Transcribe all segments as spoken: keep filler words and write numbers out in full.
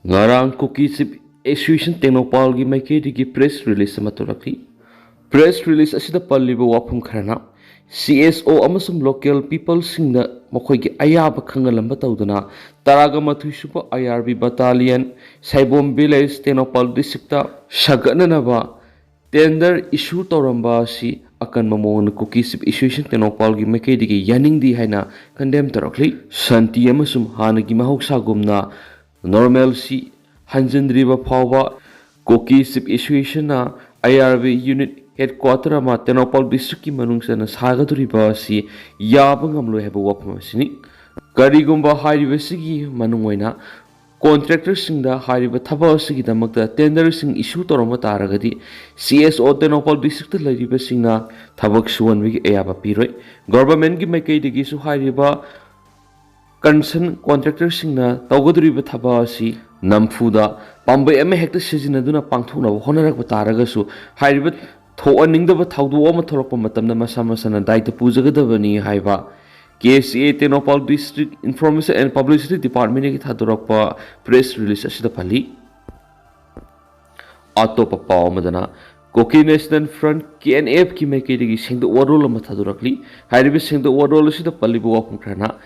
ꯉꯔꯥꯡ ꯀꯨꯀꯤ chief association ꯇꯦꯡꯅꯧꯄꯥꯜꯒꯤ ꯃꯥꯏꯀꯩꯗꯒꯤ press release ꯑꯃ ꯊꯣꯛꯂꯛꯂꯤ꯫ ꯄ꯭ꯔꯦꯁ ꯔꯤꯂꯤꯁ ꯑꯁꯤꯗ ꯄꯜꯂꯤꯕ ꯋꯥꯐꯝ ꯈꯔꯅ, ꯁꯤ ꯑꯦꯁ ꯑꯣ ꯑꯃꯁꯨꯡ ꯂꯣꯀꯦꯜ ꯄꯤꯄꯜꯁꯤꯡꯗ ꯃꯈꯣꯏꯒꯤ ꯑꯌꯥꯕ ꯈꯪꯍꯜꯂꯝꯕ ꯇꯧꯗꯅ, ꯇꯔꯥꯒ ꯃꯥꯊꯣꯏ ꯁꯨꯕ I R B battalion, Saibom village, Tengnoupal district ꯁꯥꯒꯠꯅꯅꯕ ꯇꯦꯟꯗꯔ ꯏꯁꯨ ꯇꯧꯔꯝꯕ ꯑꯁꯤ ꯑꯀꯟꯕ ꯃꯑꯣꯡꯗ ꯀꯨꯀꯤ ꯆꯤꯐ ꯑꯦꯁꯣꯁꯤꯌꯦꯁꯟ ꯇꯦꯡꯅꯧꯄꯥꯜꯒꯤ ꯃꯥꯏꯀꯩꯗꯒꯤ ꯌꯥꯅꯤꯡꯗꯦ ꯍꯥꯏꯅ ꯀꯟꯗꯦꯝ ꯇꯧꯔꯛꯂꯤ꯫ ꯁꯥꯟꯇꯤ ꯑꯃꯁꯨꯡ ꯍꯥꯟꯅꯒꯤ ꯃꯍꯧꯁꯥꯒꯨꯝꯅ ꯅꯣꯔꯃꯦꯜꯁꯤ ꯍꯟꯖꯤꯟꯗ꯭ꯔꯤꯕ ꯐꯥꯎꯕ ꯀꯨꯀꯤ ꯆꯤꯐ ꯑꯦꯁꯣꯁꯤꯌꯦꯁꯟꯅ ꯑꯥꯏ ꯑꯥꯔ ꯕꯤ ꯌꯨꯅꯤꯠ ꯍꯦꯗꯀ꯭ꯋꯥꯇꯔ ꯑꯃ ꯇꯦꯡꯅꯧꯄꯥꯜ ꯗꯤꯁꯇ꯭ꯔꯤꯛꯀꯤ ꯃꯅꯨꯡ ꯆꯟꯅ ꯁꯥꯒꯗꯧꯔꯤꯕ ꯑꯁꯤ ꯌꯥꯕ ꯉꯝꯂꯣꯏ ꯍꯥꯏꯕ ꯋꯥꯐꯝ ꯑꯁꯤꯅꯤ꯫ ꯀꯔꯤꯒꯨꯝꯕ ꯍꯥꯏꯔꯤꯕꯁꯤꯒꯤ ꯃꯅꯨꯡ ꯑꯣꯏꯅ ꯀꯣꯟꯇ꯭ꯔꯦꯛꯇꯔꯁꯤꯡꯗ ꯍꯥꯏꯔꯤꯕ ꯊꯕꯛ ꯑꯁꯤꯒꯤꯗꯃꯛꯇ ꯇꯦꯟꯗꯔꯁꯤꯡ ꯏꯁꯨ ꯇꯧꯔꯝꯕ ꯇꯥꯔꯒꯗꯤ, ꯁꯤ ꯑꯦꯁ ꯑꯣ ꯇꯦꯡꯅꯧꯄꯥꯜ ꯗꯤꯁꯇ꯭ꯔꯤꯛꯇ ꯂꯩꯔꯤꯕꯁꯤꯡꯅ ꯊꯕꯛ ꯁꯨꯍꯟꯕꯒꯤ ꯑꯌꯥꯕ ꯄꯤꯔꯣꯏ꯫ ꯒꯣꯚꯔꯟꯃꯦꯟꯠꯀꯤ ꯃꯥꯏꯀꯩꯗꯒꯤꯁꯨ ꯍꯥꯏꯔꯤꯕ ꯀꯟꯁꯔꯟ ꯀꯣꯟꯇ꯭ꯔꯦꯛꯇꯔꯁꯤꯡꯅ ꯇꯧꯒꯗꯧꯔꯤꯕ ꯊꯕꯛ ꯑꯁꯤ ꯅꯝꯐꯨꯗ ꯄꯥꯝꯕꯩ ꯑꯃ ꯍꯦꯛꯇ ꯁꯤꯖꯤꯟꯅꯗꯨꯅ ꯄꯥꯡꯊꯣꯛꯅꯕ ꯍꯣꯠꯅꯔꯛꯄ ꯇꯥꯔꯒꯁꯨ, ꯍꯥꯏꯔꯤꯕ ꯊꯣꯛꯍꯟꯅꯤꯡꯗꯕ ꯊꯧꯗꯣꯛ ꯑꯃ ꯊꯣꯛꯂꯛꯄ ꯃꯇꯝꯗ ꯃꯁꯥ ꯃꯁꯥꯅ ꯗꯥꯏꯇ ꯄꯨꯖꯒꯗꯕꯅꯤ ꯍꯥꯏꯕ K C A Tengnoupal district information and publicity ꯗꯤꯄꯥꯔꯠꯃꯦꯟꯠꯇꯒꯤ ꯊꯥꯗꯣꯔꯛꯄ ꯄ꯭ꯔꯦꯁ ꯔꯤꯂꯤꯁ ꯑꯁꯤꯗ ꯄꯜꯂꯤ꯫ ꯑꯇꯣꯞꯄ ꯄꯥꯎ ꯑꯃꯗꯅ, Kuki national front, K N ꯑꯦꯐꯀꯤ ꯃꯥꯏꯀꯩꯗꯒꯤ ꯁꯦꯡꯗꯣꯛ ꯋꯥꯔꯣꯜ ꯑꯃ ꯊꯥꯗꯣꯔꯛꯂꯤ꯫ ꯍꯥꯏꯔꯤꯕ ꯁꯦꯡꯗꯣꯛ ꯋꯥꯔꯣꯜ ꯑꯁꯤꯗ ꯄꯜꯂꯤꯕ ꯋꯥꯐꯝ ꯈꯔꯅ,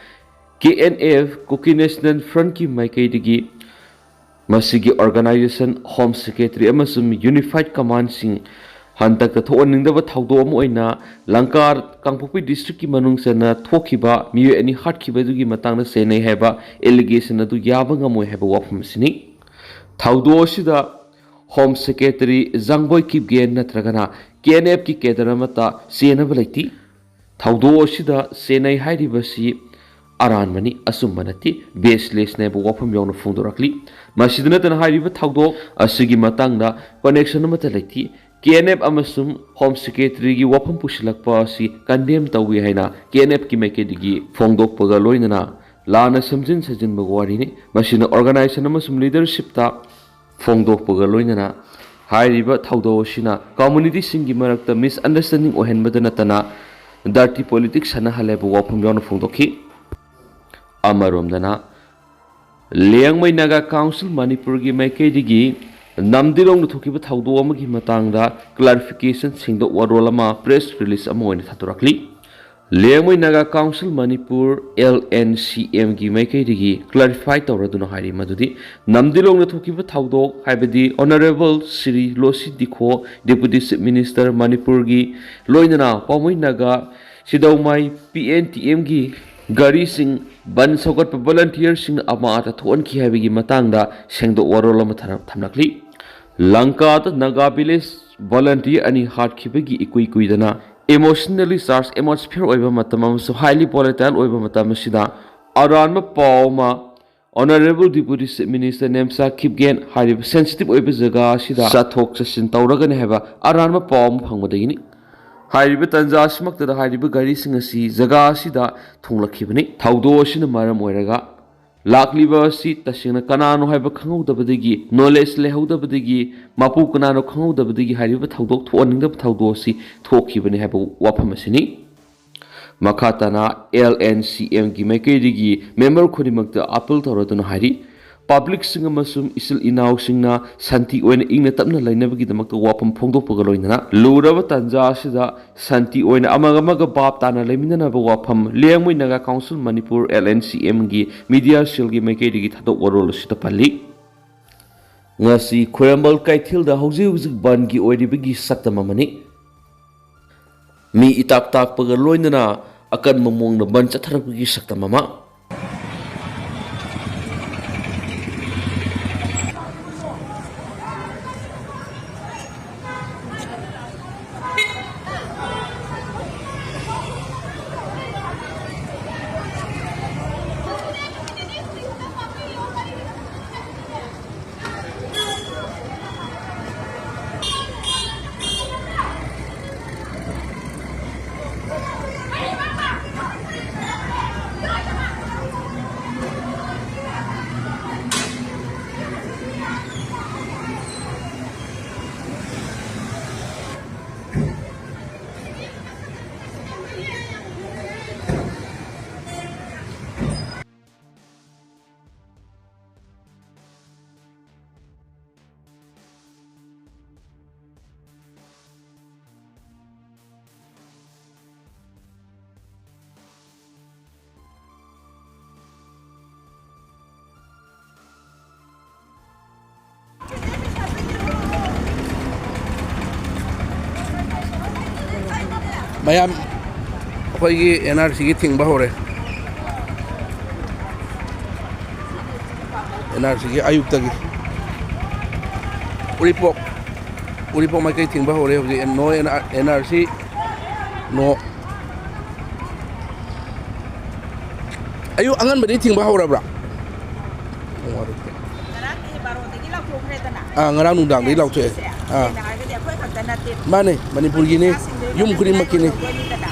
ꯀꯦ ꯑꯦꯟ ꯑꯦꯐ, ꯀꯨꯀꯤ ꯅꯦꯁꯅꯦꯜ ꯐ꯭ꯔꯟꯠꯀꯤ ꯃꯥꯏꯀꯩꯗꯒꯤ ꯃꯁꯤꯒꯤ ꯑꯣꯔꯒꯅꯥꯏꯖꯦꯁꯟ, ꯍꯣꯝ ꯁꯦꯀ꯭ꯔꯦꯇꯔꯤ ꯑꯃꯁꯨꯡ ꯌꯨꯅꯤꯐꯥꯏꯗ ꯀꯃꯥꯟꯗꯁꯤꯡ ꯍꯟꯗꯛꯇ ꯊꯣꯛꯍꯟꯅꯤꯡꯗꯕ ꯊꯧꯗꯣꯛ ꯑꯃ ꯑꯣꯏꯅ ꯂꯪꯀꯥ ꯀꯥꯡꯄꯣꯛꯄꯤ ꯗꯤꯁꯇ꯭ꯔꯤꯛꯀꯤ ꯃꯅꯨꯡ ꯆꯟꯅ ꯊꯣꯛꯈꯤꯕ ꯃꯤꯑꯣꯏ ꯑꯅꯤ ꯍꯥꯠꯈꯤꯕꯗꯨꯒꯤ ꯃꯇꯥꯡꯗ ꯆꯦꯟꯅꯩ ꯍꯥꯏꯕ ꯑꯦꯂꯤꯒꯦꯁꯟ ꯑꯗꯨ ꯌꯥꯕ ꯉꯝꯃꯣꯏ ꯍꯥꯏꯕ ꯋꯥꯐꯝ ꯑꯁꯤꯅꯤ꯫ ꯊꯧꯗꯣꯛ ꯑꯁꯤꯗ ꯍꯣꯝ ꯁꯦꯀ꯭ꯔꯦꯇꯔꯤ ꯖꯥꯡꯕꯣꯏ ꯀꯤꯞꯒꯦꯟ ꯅꯠꯇ꯭ꯔꯒꯅ ꯀꯦ ꯑꯦꯟ ꯑꯦꯐꯀꯤ ꯀꯦꯗꯔ ꯑꯃꯠꯇ ꯆꯦꯟꯅꯕ ꯂꯩꯇꯦ꯫ ꯊꯧꯗꯣꯛ ꯑꯁꯤꯗ ꯆꯦꯟꯅꯩ ꯍꯥꯏꯔꯤꯕꯁꯤ ꯑꯔꯥꯟꯕꯅꯤ, ꯑꯆꯨꯝꯕ ꯅꯠꯇꯦ, ꯕꯦꯁꯂꯦꯁꯅꯤ ꯍꯥꯏꯕ ꯋꯥꯐꯝ ꯌꯥꯎꯅ ꯐꯣꯡꯗꯣꯔꯛꯂꯤ꯫ ꯃꯁꯤꯗ ꯅꯠꯇꯅ ꯍꯥꯏꯔꯤꯕ ꯊꯧꯗꯣꯛ ꯑꯁꯤꯒꯤ ꯃꯇꯥꯡꯗ ꯀꯅꯦꯛꯁꯟ ꯑꯃꯠꯇ ꯂꯩꯇꯦ꯫ ꯀꯦ ꯑꯦꯟ ꯑꯦꯐ ꯑꯃꯁꯨꯡ ꯍꯣꯝ ꯁꯦꯀ꯭ꯔꯦꯇꯔꯤꯒꯤ ꯋꯥꯐꯝ ꯄꯨꯁꯤꯜꯂꯛꯄ ꯑꯁꯤ ꯀꯟꯗꯦꯝ ꯇꯧꯏ ꯍꯥꯏꯅ ꯀꯦ ꯑꯦꯟ ꯑꯦꯐꯀꯤ ꯃꯥꯏꯀꯩꯗꯒꯤ ꯐꯣꯡꯗꯣꯛꯄꯒ ꯂꯣꯏꯅꯅ ꯂꯥꯟꯅ ꯁꯦꯝꯖꯤꯟ ꯁꯥꯖꯤꯟꯕꯒꯤ ꯋꯥꯔꯤꯅꯤ꯫ ꯃꯁꯤꯅ ꯑꯣꯔꯒꯅꯥꯏꯖꯦꯁꯟ ꯑꯃꯁꯨꯡ ꯂꯤꯗꯔꯁꯤꯞꯇ ꯐꯣꯡꯗꯣꯛꯄꯒ ꯂꯣꯏꯅꯅ ꯍꯥꯏꯔꯤꯕ ꯊꯧꯗꯣꯛ ꯑꯁꯤꯅ ꯀꯝꯃꯨꯅꯤꯇꯤꯁꯤꯡꯒꯤ ꯃꯔꯛꯇ ꯃꯤꯁꯑꯟꯗꯔꯁ꯭ꯇꯦꯟꯗꯤꯡ ꯑꯣꯏꯍꯟꯕꯗ ꯅꯠꯇꯅ ꯗꯔꯇꯤ ꯄꯣꯂꯤꯇꯤꯛꯁ ꯁꯥꯟꯅꯍꯜꯂꯦ ꯍꯥꯏꯕ ꯋꯥꯐꯝ ꯌꯥꯎꯅ ꯐꯣꯡꯗꯣꯛꯈꯤ꯫ ꯑꯃꯔꯣꯝꯗꯅ, ꯂꯤꯌꯥꯡꯃꯩ ꯅꯥꯒꯥ ꯀꯥꯎꯟꯁꯤꯜ ꯃꯅꯤꯄꯨꯔꯒꯤ ꯃꯥꯏꯀꯩꯗꯒꯤ ꯅꯝꯗꯤꯂꯣꯡꯗ ꯊꯣꯛꯈꯤꯕ ꯊꯧꯗꯣꯛ ꯑꯃꯒꯤ ꯃꯇꯥꯡꯗ ꯀ꯭ꯂꯥꯔꯤꯐꯤꯀꯦꯁꯟ, ꯁꯦꯡꯗꯣꯛ ꯋꯥꯔꯣꯜ ꯑꯃ, ꯄ꯭ꯔꯦꯁ ꯔꯤꯂꯤꯁ ꯑꯃ ꯑꯣꯏꯅ ꯊꯥꯗꯣꯔꯛꯂꯤ꯫ ꯂꯤꯌꯥꯡꯃꯩ ꯅꯥꯒꯥ ꯀꯥꯎꯟꯁꯤꯜ ꯃꯅꯤꯄꯨꯔ, LNCM ꯒꯤ ꯃꯥꯏꯀꯩꯗꯒꯤ ꯀ꯭ꯂꯥꯔꯤꯐꯥꯏ ꯇꯧꯔꯗꯨꯅ ꯍꯥꯏꯔꯤ ꯃꯗꯨꯗꯤ ꯅꯝꯗꯤꯂꯣꯡꯗ ꯊꯣꯛꯈꯤꯕ ꯊꯧꯗꯣꯛ, ꯍꯥꯏꯕꯗꯤ ꯑꯣꯅꯔꯦꯕꯜ ꯁ꯭ꯔꯤ ꯂꯣꯁꯤ ꯗꯤꯈꯣ, ꯗꯦꯄꯨꯇꯤ ꯆꯤꯐ ꯃꯤꯅꯤꯁꯇꯔ ꯃꯅꯤꯄꯨꯔꯒꯤ, ꯂꯣꯏꯅꯅ ꯄꯥꯎꯃꯩ ꯅꯥꯒꯥ ꯁꯤꯗꯧꯃꯥꯏ PNTM ꯒꯤ ꯒꯥꯔꯤꯁꯤꯡ ꯕꯟ ꯁꯧꯒꯠꯄ ꯚꯣꯂꯟꯇꯤꯌꯔꯁꯤꯡꯅ ꯑꯃꯥꯡ ꯑꯇꯥ ꯊꯣꯛꯍꯟꯈꯤ ꯍꯥꯏꯕꯒꯤ ꯃꯇꯥꯡꯗ ꯁꯦꯡꯗꯣꯛ ꯋꯥꯔꯣꯜ ꯑꯃ ꯊꯝ-, ꯊꯝꯂꯛꯂꯤ꯫ ꯂꯪꯀꯥꯗ ꯅꯥꯒꯥ ꯚꯤꯂꯦꯖ ꯚꯣꯂꯟꯇꯤꯌꯔ ꯑꯅꯤ ꯍꯥꯠꯈꯤꯕꯒꯤ ꯏꯀꯨꯏ ꯀꯨꯏꯗꯅ ꯏꯃꯣꯁꯅꯦꯜꯂꯤ ꯆꯥꯔꯖ ꯑꯦꯠꯃꯣꯁꯐꯤꯌꯔ ꯑꯣꯏꯕ ꯃꯇꯝ ꯑꯃꯁꯨꯡ ꯍꯥꯏꯂꯤ ꯚꯣꯂꯦꯇꯥꯏꯜ ꯑꯣꯏꯕ ꯃꯇꯝ ꯑꯁꯤꯗ ꯑꯔꯥꯟꯕ ꯄꯥꯎ ꯑꯃ honourable deputy chief minister Nemcha ꯈꯤꯞꯒꯦꯟ ꯍꯥꯏꯔꯤꯕ ꯁꯦꯟꯁꯤꯇꯤꯚ ꯑꯣꯏꯕ ꯖꯒꯥ ꯑꯁꯤꯗ ꯆꯠꯊꯣꯛ ꯆꯠꯁꯤꯟ ꯇꯧꯔꯒꯅꯤ ꯍꯥꯏꯕ ꯑꯔꯥꯟꯕ ꯄꯥꯎ ꯑꯃ ꯐꯪꯕꯗꯒꯤꯅꯤ꯫ ꯍꯥꯏꯔꯤꯕ ꯇꯥꯟꯖꯥ ꯑꯁꯤꯃꯛꯇꯗ ꯍꯥꯏꯔꯤꯕ ꯒꯥꯔꯤꯁꯤꯡ ꯑꯁꯤ ꯖꯒꯥ ꯑꯁꯤꯗ ꯊꯨꯡꯂꯛꯈꯤꯕꯅꯤ꯫ ꯊꯧꯗꯣꯛ ꯑꯁꯤꯅ ꯃꯔꯝ ꯑꯣꯏꯔꯒ ꯂꯥꯛꯂꯤꯕ ꯑꯁꯤ ꯇꯁꯦꯡꯅ ꯀꯅꯥꯅꯣ ꯍꯥꯏꯕ ꯈꯪꯍꯧꯗꯕꯗꯒꯤ, ꯅꯣꯂꯦꯖ ꯂꯩꯍꯧꯗꯕꯗꯒꯤ, ꯃꯄꯨ ꯀꯅꯥꯅꯣ ꯈꯪꯍꯧꯗꯕꯗꯒꯤ ꯍꯥꯏꯔꯤꯕ ꯊꯧꯗꯣꯛ ꯊꯣꯛꯍꯟꯅꯤꯡꯗꯕ ꯊꯧꯗꯣꯛ ꯑꯁꯤ ꯊꯣꯛꯈꯤꯕꯅꯤ ꯍꯥꯏꯕ ꯋꯥꯐꯝ ꯑꯁꯤꯅꯤ꯫ ꯃꯈꯥ ꯇꯥꯅ LNCM ꯒꯤ ꯃꯥꯏꯀꯩꯗꯒꯤ ꯃꯦꯝꯕꯔ ꯈꯨꯗꯤꯡꯃꯛꯇ ꯑꯥꯄꯤꯜ ꯇꯧꯔꯗꯨꯅ ꯍꯥꯏꯔꯤ, ꯄꯕ꯭ꯂꯤꯛꯁꯤꯡ ꯑꯃꯁꯨꯡ ꯏꯆꯤꯜ ꯏꯅꯥꯎꯁꯤꯡꯅ ꯁꯥꯟꯇꯤ ꯑꯣꯏꯅ ꯏꯪꯅ ꯇꯞꯅ ꯂꯩꯅꯕꯒꯤꯗꯃꯛꯇ ꯋꯥꯐꯝ ꯐꯣꯡꯗꯣꯛꯄꯒ ꯂꯣꯏꯅꯅ ꯂꯨꯔꯕ ꯇꯥꯟꯖꯥ ꯑꯁꯤꯗ ꯁꯥꯟꯇꯤ ꯑꯣꯏꯅ ꯑꯃꯒ ꯑꯃꯒ ꯚꯥꯞ ꯇꯥꯅ ꯂꯩꯃꯤꯟꯅꯅꯕ ꯋꯥꯐꯝ ꯂꯤꯌꯥꯡꯃꯩ ꯅꯥꯒꯥ ꯀꯥꯎꯟꯁꯤꯜ ꯃꯅꯤꯄꯨꯔ, LNCM ꯒꯤ ꯃꯤꯗꯤꯌꯥ ꯁꯦꯜꯒꯤ ꯃꯥꯏꯀꯩꯗꯒꯤ ꯊꯥꯗꯣꯛ ꯋꯥꯔꯣꯜ ꯑꯁꯤꯗ ꯄꯜꯂꯤ꯫ ꯉꯁꯤ ꯈ꯭ꯋꯥꯏꯔꯝꯕꯟ ꯀꯩꯊꯦꯜꯗ ꯍꯧꯖꯤꯛ ꯍꯧꯖꯤꯛ ꯕꯟꯒꯤ ꯑꯣꯏꯔꯤꯕꯒꯤ ꯁꯛꯇꯝ ꯑꯃꯅꯤ꯫ ꯃꯤ ꯏꯇꯥꯛ ꯇꯥꯛꯄꯒ ꯂꯣꯏꯅꯅ ꯑꯀꯟꯕ ꯃꯑꯣꯡꯗ ꯕꯟ ꯆꯠꯊꯔꯛꯄꯒꯤ ꯁꯛꯇꯝ ꯑꯃ꯫ ꯃꯌꯥꯝ, ꯑꯩꯈꯣꯏꯒꯤ ꯑꯦꯟ ꯑꯥꯔ ꯁꯤꯒꯤ ꯊꯤꯡꯕ ꯍꯧꯔꯦ꯫ ꯑꯦꯟ ꯑꯥꯔ ꯁꯤꯒꯤ ꯑꯌꯨꯛꯇꯒꯤ ꯎꯔꯤꯄꯣꯛ, ꯎꯔꯤꯄꯣꯛ ꯃꯥꯏꯀꯩ ꯊꯤꯡꯕ ꯍꯧꯔꯦ ꯍꯧꯖꯤꯛ꯫ No, N R C, no꯫ ꯑꯌꯨꯛ ꯑꯉꯟꯕꯗꯒꯤ ꯊꯤꯡꯕ ꯍꯧꯔꯕ꯭ꯔꯥ? ꯄꯨꯡ ꯕꯥꯔꯣꯗꯒꯤ꯫ ꯉꯔꯥꯡꯗꯤ ꯕꯥꯔꯣꯗꯒꯤ ꯂꯥꯎꯊꯣꯛꯈ꯭ꯔꯦꯗꯅ꯫ ꯑꯥ, ꯉꯔꯥꯡ ꯅꯨꯡꯗꯥꯡꯗꯒꯤ ꯂꯥꯎꯊꯣꯛꯑꯦ꯫ ꯁꯦꯡꯅ ꯑꯥ꯫ ꯍꯥꯏꯔꯒꯗꯤ ꯑꯩꯈꯣꯏ ꯈꯛꯇ ꯅꯠꯇꯦ꯫ ꯃꯥꯅꯦ, ꯃꯅꯤꯄꯨꯔꯒꯤꯅꯤ꯫ ꯃꯆꯥꯁꯤꯡꯗꯨꯒꯤ ꯌꯨꯝ ꯃꯇꯝꯗ ꯈꯨꯗꯤꯡꯃꯛꯀꯤꯅꯤ꯫ ꯂꯥꯏ ꯂꯧꯗꯣꯏꯅꯤꯗꯅ꯫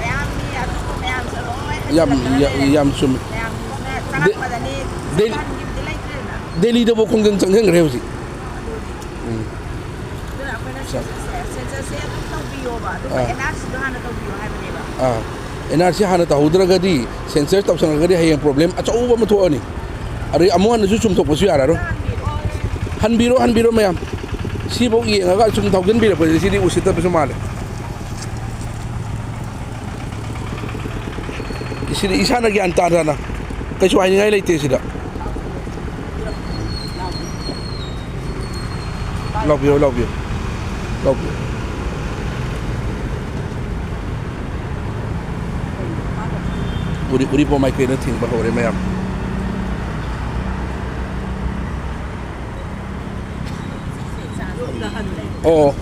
ꯃꯌꯥꯝ ꯃꯤ ꯑꯇꯣꯞꯄ ꯃꯌꯥꯝꯁꯨ ꯂꯣꯏ ꯌꯥꯝ, ꯍꯟꯖꯤꯜꯂꯛꯇꯅ ꯌꯥꯝ, ꯂꯩꯔꯦ꯫ ꯌꯥꯝ ꯆꯨꯝꯃꯤ꯫ ꯃꯌꯥꯝꯁꯤꯅ ꯗꯦ-, ꯆꯪꯉꯛꯄꯗꯅꯤ ꯗꯦꯜ-, ꯍꯟꯈꯤꯕꯗꯤ ꯂꯩꯇ꯭ꯔꯦꯗꯅ꯫ ꯗꯦꯜꯂꯤꯗꯕꯨ ꯈꯣꯡꯖꯪ ꯆꯪꯁꯤꯟꯈ꯭ꯔꯦ ꯍꯧꯖꯤꯛ꯫ ꯑꯗꯨꯅꯤ꯫ ꯎꯝ꯫ ꯑꯗꯨꯅ ꯑꯩꯈꯣꯏꯅ ꯁꯦꯟꯁꯁꯁꯦ, ꯁꯦꯟꯁꯁꯁꯦ ꯑꯗꯨꯝ ꯇꯧꯕꯤꯌꯣꯕ, ꯑꯗꯨꯒ ꯑꯥ꯫ ꯑꯦꯟ ꯑꯥꯔ ꯁꯤꯗꯣ ꯍꯥꯟꯅ ꯇꯧꯕꯤꯌꯣ ꯍꯥꯏꯕꯅꯦꯕ꯫ ꯑꯥ꯫ ꯑꯦꯟ ꯑꯥꯔ ꯁꯤ ꯍꯥꯟꯅ ꯇꯧꯍꯧꯗ꯭ꯔꯒꯗꯤ, ꯁꯦꯟꯁꯁ ꯇꯧꯁꯟꯈ꯭ꯔꯒꯗꯤ ꯍꯌꯦꯡ ꯄ꯭ꯔꯣꯕ꯭ꯂꯦꯝ ꯑꯆꯧꯕ ꯑꯃ ꯊꯣꯛꯑꯅꯤ꯫ ꯑꯗꯩ ꯑꯃꯨꯛ ꯍꯟꯅꯁꯨ ꯆꯨꯝꯊꯣꯛꯄꯁꯨ ꯌꯥꯔꯔꯣꯏ꯫ ꯍꯟꯕꯤꯔꯣ, ꯍꯟꯕꯤꯔꯣ ꯃꯌꯥꯝ꯫ ꯁꯤꯐꯧ ꯌꯦꯡꯉꯒ ꯁꯨꯝ ꯊꯧꯖꯤꯟꯕꯤꯔꯛꯄꯁꯦ ꯁꯤꯗꯤ ꯎꯁꯤꯠꯇꯕꯁꯨ ꯃꯥꯜꯂꯦ꯫ ꯁꯤꯗꯤ ꯏꯁꯥꯅ ꯒ꯭ꯌꯥꯟ ꯇꯥꯗꯅ ꯀꯩꯁꯨ ꯍꯥꯏꯅꯤꯡꯉꯥꯏ ꯂꯩꯇꯦ ꯁꯤꯗ꯫ ꯂꯥꯎꯕꯤꯌꯣ, ꯂꯥꯎꯕꯤꯌꯣ, ꯂꯥꯎꯕꯤꯌꯣ꯫ ꯎꯔꯤ-, ꯎꯔꯤꯄꯣꯛ ꯃꯥꯏꯀꯩꯗ ꯊꯤꯡꯕ ꯍꯧꯔꯦ ꯃꯌꯥꯝ꯫ ꯑꯣ꯫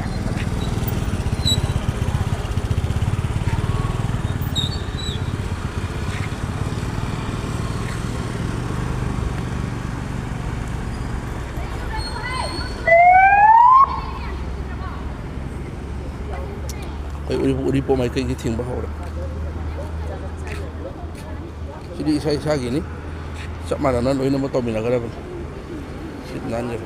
ꯑꯩ ꯎꯔꯤ-, ꯎꯔꯤꯄꯣꯛ ꯃꯥꯏꯀꯩꯒꯤ ꯊꯤꯡꯕ ꯍꯧꯔꯦ꯫ ꯁꯤꯗꯤ ꯏꯁꯥ ꯏꯁꯥꯒꯤꯅꯤ꯫ ꯆꯞ ꯃꯥꯟꯅꯅ ꯂꯣꯏꯅꯃꯛ ꯇꯧꯃꯤꯟꯅꯒꯗꯕꯅꯤ꯫ ꯁꯤꯠ ꯅꯥꯟꯅ꯫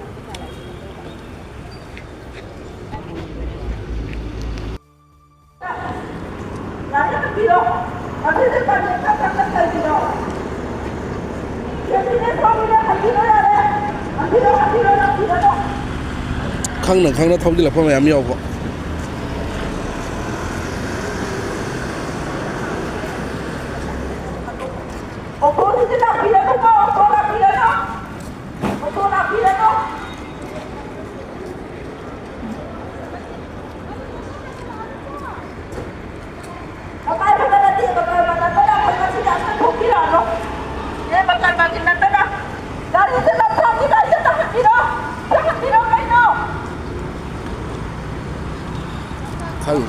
ꯈꯪꯅ ꯈꯪꯅ ꯊꯧꯖꯤꯜꯂꯛꯄ ꯃꯌꯥꯝ ꯌꯥꯎꯕ꯫ ꯑꯣꯄꯣꯖꯤꯠꯇ ꯂꯥꯛꯄꯤꯔꯅꯨꯀꯣ, ꯑꯣꯇꯣ ꯂꯥꯛꯄꯤꯔꯅꯨ꯫ ꯑꯣꯇꯣ ꯂꯥꯛꯄꯤꯔꯅꯨ꯫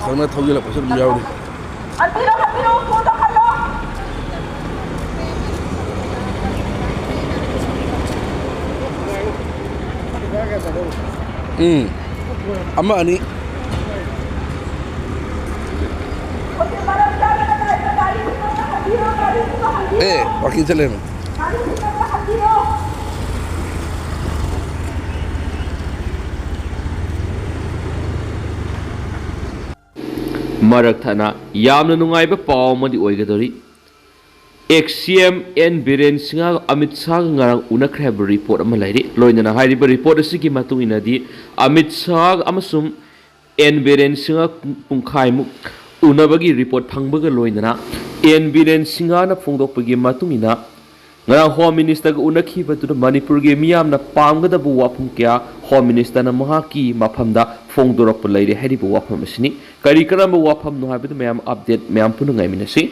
ꯈꯪꯅ ꯊꯧꯖꯤꯜꯂꯛꯄꯁꯨ ꯑꯗꯨꯝ ꯌꯥꯎꯔꯤ꯫ ꯎꯝ꯫ ꯑꯃ ꯑꯅꯤ꯫ ꯑꯦ, ꯋꯥꯀꯤꯡ ꯆꯠꯂꯦ꯫ ꯃꯔꯛ ꯊꯠꯅ ꯌꯥꯝꯅ ꯅꯨꯡꯉꯥꯏꯕ ꯄꯥꯎ ꯑꯃꯗꯤ ꯑꯣꯏꯒꯗꯧꯔꯤ꯫ ꯑꯦꯛꯁ ꯁꯤ ꯑꯦꯝ ꯑꯦꯟ ꯕꯤꯔꯦꯟ ꯁꯤꯡꯍ ꯑꯃꯤꯠ ꯁꯥꯍꯒ ꯉꯔꯥꯡ ꯎꯅꯈ꯭ꯔꯦ ꯍꯥꯏꯕ ꯔꯤꯄꯣꯔꯠ ꯑꯃ ꯂꯩꯔꯤ꯫ ꯂꯣꯏꯅꯅ ꯍꯥꯏꯔꯤꯕ ꯔꯤꯄꯣꯔꯠ ꯑꯁꯤꯒꯤ ꯃꯇꯨꯡ ꯏꯟꯅꯗꯤ ꯑꯃꯤꯠ ꯁꯥꯍ ꯑꯃꯁꯨꯡ ꯑꯦꯟ ꯕꯤꯔꯦꯟ ꯁꯤꯡꯍ ꯄꯨꯡꯈꯥꯏꯃꯨꯛ ꯎꯅꯕꯒꯤ ꯔꯤꯄꯣꯔꯠ ꯐꯪꯕꯒ ꯂꯣꯏꯅꯅ ꯑꯦꯟ ꯕꯤꯔꯦꯟ ꯁꯤꯡꯍꯅ ꯐꯣꯡꯗꯣꯛꯄꯒꯤ ꯃꯇꯨꯡ ꯏꯟꯅ ꯉꯔꯥꯡ ꯍꯣꯝ ꯃꯤꯅꯤꯁꯇꯔꯒ ꯎꯅꯈꯤꯕꯗꯨꯗ ꯃꯅꯤꯄꯨꯔꯒꯤ ꯃꯤꯌꯥꯝꯅ ꯄꯥꯝꯒꯗꯕ ꯋꯥꯐꯝ ꯀꯌꯥ ꯍꯣꯝ ꯃꯤꯅꯤꯁꯇꯔꯅ ꯃꯍꯥꯛꯀꯤ ꯃꯐꯝꯗ ꯐꯣꯡꯗꯣꯔꯛꯄ ꯂꯩꯔꯦ ꯍꯥꯏꯔꯤꯕ ꯋꯥꯐꯝ ꯑꯁꯤꯅꯤ꯫ ꯀꯔꯤ ꯀꯔꯝꯕ ꯋꯥꯐꯝꯅꯣ ꯍꯥꯏꯕꯗꯨ ꯃꯌꯥꯝ ꯑꯞꯗꯦꯠ ꯃꯌꯥꯝ ꯄꯨꯟꯅ ꯉꯥꯏꯃꯤꯟꯅꯁꯤ꯫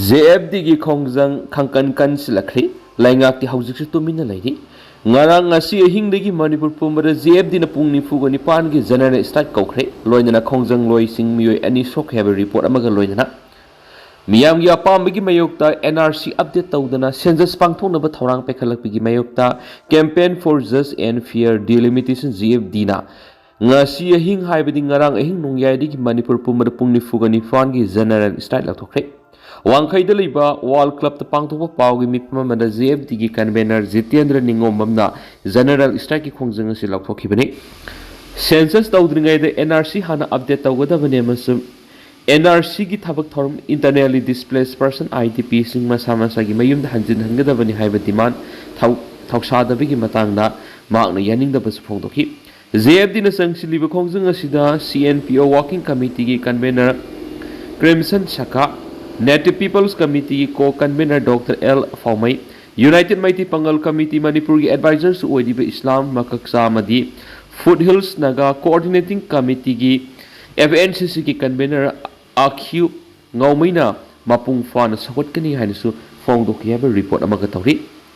ꯖꯦ ꯑꯦꯐ ꯗꯤꯒꯤ ꯈꯣꯡꯖꯪ ꯈꯪꯀꯟ ꯀꯟꯁꯤꯜꯂꯛꯈ꯭ꯔꯤ꯫ ꯂꯩꯉꯥꯛꯇꯤ ꯍꯧꯖꯤꯛꯁꯨ ꯇꯨꯃꯤꯟꯅ ꯂꯩꯔꯤ꯫ ꯉꯔꯥꯡ ꯉꯁꯤ ꯑꯍꯤꯡꯗꯒꯤ ꯃꯅꯤꯄꯨꯔ ꯄꯨꯝꯕꯗ ꯖꯦ ꯑꯦꯐ ꯗꯤꯅ ꯄꯨꯡ ꯅꯤꯐꯨꯒ ꯅꯤꯄꯥꯟꯒꯤ ꯖꯦꯅꯔꯦꯜ ꯁ꯭ꯇ꯭ꯔꯥꯏꯛ ꯀꯧꯈ꯭ꯔꯦ꯫ ꯂꯣꯏꯅꯅ ꯈꯣꯡꯖꯪꯂꯣꯏꯁꯤꯡ ꯃꯤꯑꯣꯏ ꯑꯅꯤ ꯁꯣꯛꯈꯤ ꯍꯥꯏꯕ ꯔꯤꯄꯣꯔꯠ ꯑꯃꯒ ꯂꯣꯏꯅꯅ ꯃꯤꯌꯥꯝꯒꯤ ꯑꯄꯥꯝꯕꯒꯤ ꯃꯥꯌꯣꯛꯇ ꯑꯦꯟ ꯑꯥꯔ ꯁꯤ ꯑꯞꯗꯦꯠ ꯇꯧꯗꯅ ꯁꯦꯟꯁꯁ ꯄꯥꯡꯊꯣꯛꯅꯕ ꯊꯧꯔꯥꯡ ꯄꯥꯏꯈꯠꯂꯛꯄꯒꯤ ꯃꯥꯌꯣꯛꯇ Campaign for Just and Fair Delimitation, J F ꯗꯤꯅ ꯉꯁꯤ ꯑꯍꯤꯡ, ꯍꯥꯏꯕꯗꯤ ꯉꯔꯥꯡ ꯑꯍꯤꯡ ꯅꯣꯡꯌꯥꯏꯗꯒꯤ ꯃꯅꯤꯄꯨꯔ ꯄꯨꯝꯕꯗ ꯄꯨꯡ ꯅꯤꯐꯨꯒ ꯅꯤꯄꯥꯟꯒꯤ ꯖꯦꯅꯔꯦꯜ ꯁ꯭ꯇ꯭ꯔꯥꯏꯛ ꯂꯥꯎꯊꯣꯛꯈ꯭ꯔꯦ꯫ ꯋꯥꯡꯈꯩꯗ ꯂꯩꯕ ꯋꯥꯔꯜ ꯀ꯭ꯂꯕꯇ ꯄꯥꯡꯊꯣꯛꯄ ꯄꯥꯎꯒꯤ ꯃꯤꯐꯝ ꯑꯃꯗ ꯖꯦ ꯑꯦꯐ ꯗꯤꯒꯤ ꯀꯟꯚꯦꯅꯔ ꯖꯤꯇꯦꯟꯗ꯭ꯔ ꯅꯤꯉꯣꯝꯕꯝꯅ ꯖꯦꯅꯔꯦꯜ ꯁ꯭ꯇ꯭ꯔꯥꯏꯛꯀꯤ ꯈꯣꯡꯖꯪ ꯑꯁꯤ ꯂꯥꯎꯊꯣꯛꯈꯤꯕꯅꯤ꯫ ꯁꯦꯟꯁꯁ ꯇꯧꯗ꯭ꯔꯤꯉꯩꯗ ꯑꯦꯟ ꯑꯥꯔ ꯁꯤ ꯍꯥꯟꯅ ꯑꯞꯗꯦꯠ ꯇꯧꯒꯗꯕꯅꯤ ꯑꯃꯁꯨꯡ ꯑꯦꯟ ꯑꯥꯔ ꯁꯤꯒꯤ ꯊꯕꯛ ꯊꯧꯔꯝ, Internally Displaced Person, I D ꯄꯤꯁꯤꯡ ꯃꯁꯥ ꯃꯁꯥꯒꯤ ꯃꯌꯨꯝꯗ ꯍꯟꯖꯤꯟꯍꯟꯒꯗꯕꯅꯤ ꯍꯥꯏꯕ ꯗꯤꯃꯥꯟ ꯊꯧ-, ꯊꯧꯁꯥꯗꯕꯒꯤ ꯃꯇꯥꯡꯗ ꯃꯍꯥꯛꯅ ꯌꯥꯅꯤꯡꯗꯕꯁꯨ ꯐꯣꯡꯗꯣꯛꯈꯤ꯫ ꯖꯦ ꯑꯦꯐ ꯗꯤꯅ ꯆꯪꯁꯤꯜꯂꯤꯕ ꯈꯣꯡꯖꯪ ꯑꯁꯤꯗ ꯁꯤ ꯑꯦꯟ ꯄꯤ ꯑꯣ ꯋꯥꯔꯀꯤꯡ ꯀꯃꯤꯇꯤꯒꯤ convenor Crimson Sakha, Native People's Committeeꯒꯤ co convenor doctor L Phaomei, united Meitei Pangal committee ꯃꯅꯤꯄꯨꯔꯒꯤ ꯑꯦꯗꯚꯥꯏꯖꯔꯁꯨ ꯑꯣꯏꯔꯤꯕ ꯏꯁꯂꯥꯝ ꯃꯀꯛꯆꯥ ꯑꯃꯗꯤ ꯐꯨꯠ ꯍꯤꯜꯁ ꯅꯥꯒꯥ ꯀꯣꯑꯣꯔꯗꯤꯅꯦꯇꯤꯡ ꯀꯃꯤꯇꯤꯒꯤ, ꯑꯦꯐ ꯑꯦꯟ ꯁꯤ ꯁꯤꯒꯤ ꯀꯟꯚꯦꯅꯔ ꯑꯥꯈ꯭ꯌꯨ ꯉꯥꯎꯃꯩꯅ ꯃꯄꯨꯡ ꯐꯥꯅ ꯁꯧꯒꯠꯀꯅꯤ ꯍꯥꯏꯅꯁꯨ ꯐꯣꯡꯗꯣꯛꯈꯤ ꯍꯥꯏꯕ ꯔꯤꯄꯣꯔꯠ ꯑꯃꯒ ꯇꯧꯔꯤ꯫